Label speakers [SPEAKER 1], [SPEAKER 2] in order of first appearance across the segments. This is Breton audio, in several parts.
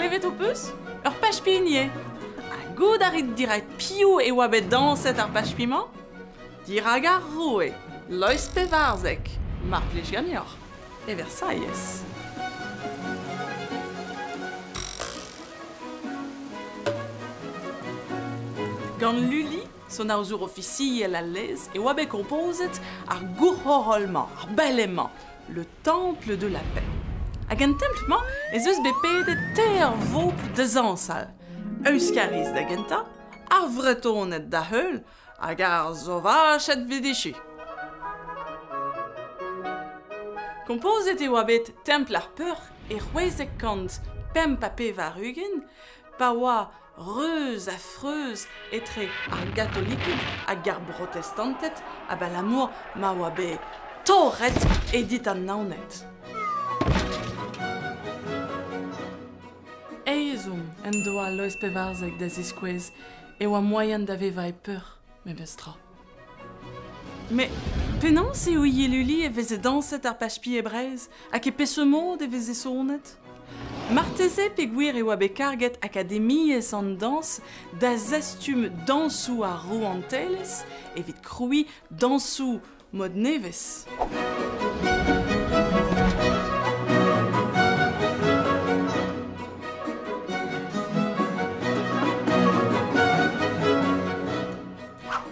[SPEAKER 1] Klevet ho peus? Ur pach-pign eo. Ha goût a rit dirak piv e oa bet dañset ar pach-pi-mañ? Dirak ar roue, Loeiz Pevarzek, mar plij ganeoc'h, e Versailhez. Gant Lully, sonaozour ofisiel al lez, e oa bet kompozet ar gourc'horoll-mañ, ar ballet-mañ, Le Temple de la Paix. Hag en templ-mañ ez eus bet pedet teir vobl da zañsal. Euskariz da gentañ, ar Vretoned da heul hag ar Sovached 'vit echu. Kompozet e oa bet Templ ar Peoc'h e 1685 pa oa reuz ha freuz etre ar gatoliked hag ar brotestanted abalamour ma oa bet torret Edith an Naoned. Ezhomm en doa Loeiz Pevarzek da ziskouez e oa moaien da vevañ e peoc'h memes tra. Met penaos eo Yeluli e veze dañset ar pach-pi e Breizh hag e peseurt mod e veze sonet? Marteze peogwir e oa bet karget akademiezh an dañs da zastum dañsoù ar rouantelezh evit krouiñ dañsoù mod nevez.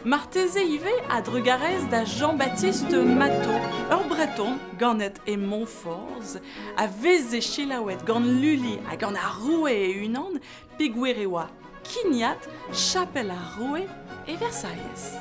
[SPEAKER 1] Marteze ivez a-drugarez da Jean-Baptiste Matteau, ur Breton ganet e Montforzh, a veze selaouet gant Lully ha gant ar roue e-unan peogwir e oa kiniad chapel ar roue e Versailhez.